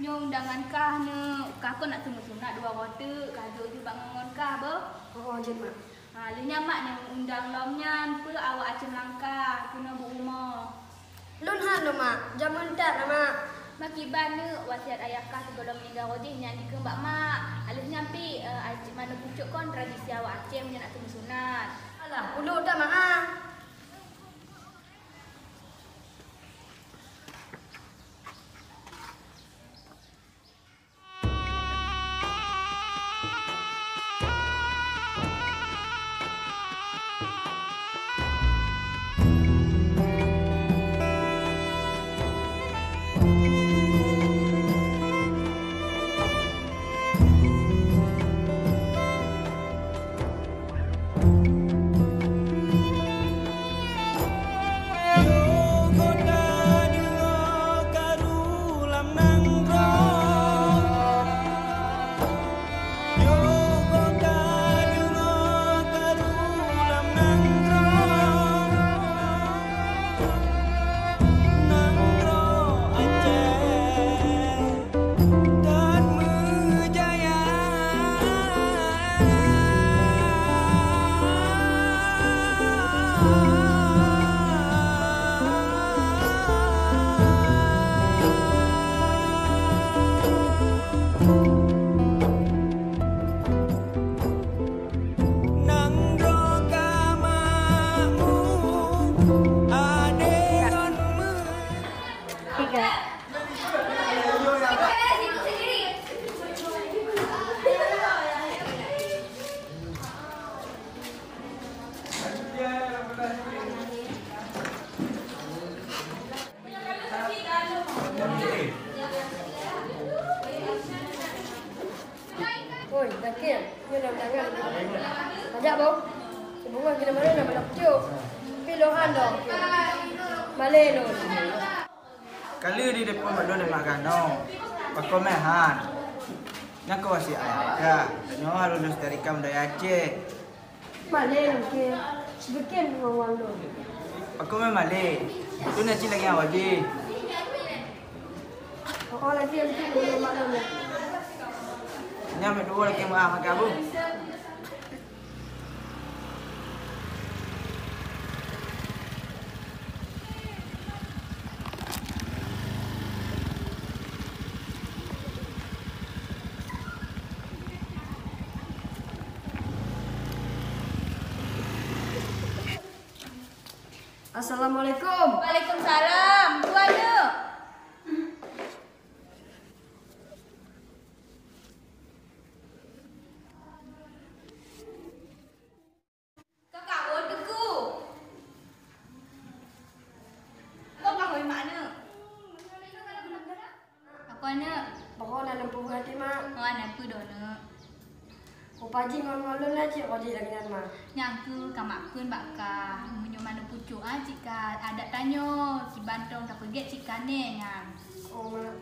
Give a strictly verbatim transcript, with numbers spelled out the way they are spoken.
Nyoe undangan kah neuk, kah kon nak teumeusunat dua uroe teuk, kah jok jih bak ngon kah beuh. Oh, jeuet, Mak. Ha, lheueh nyan mak nyang undang lom nyan, peue awak Aceh Meulangka, keunoe bak rumoh. Lôn hana, Mak. Jameun that na, Mak. Makiban neuk wasiat ayah kah sigohlom meuninggai roh jih nyan dikheun bak mak. Aleuh nyan pih, eh, Aceh Manoe Pucok kon tradisi awak Aceh meunyoe nak teumeusunat. Alah, ulôn that, Mak, ah. Tiga. Oi, Zakir, nyoe lam tangan. Ajak, Bang. Sibungoh gila mana nama nak pucuk. Pilohan dong. Malé lôn. Kali di depan mak lôn mak gano. Pakon meuhan. Nyan keuh wasiat ayah ka. Nyoe harus lestarikan budaya Aceh. Malé lôn ke. Bikin ngon wang lôn. Pakon meumalé. Tu nasi lagi awak je. Oh, lagi yang bikin ngon mak lôn. Nyan mak dua lagi maaf mak abu. Assalamualaikum. Waalaikumsalam. Tuan tu. Kau kawin teungku. Kau kawin mak neuk. Apa neuk? Boh na lôn peubuet até mak. Oh, na peue doh neuk? Upah jih ngon ngon lôn lah cit roh jih lagèe nyan mak. Nyang keuh ka mak kheun bak kah, meunyoe manoe pucok ah cit ka adat tanyoe, kiban tong tapeugèt cit ka nè nyan. Oh mak.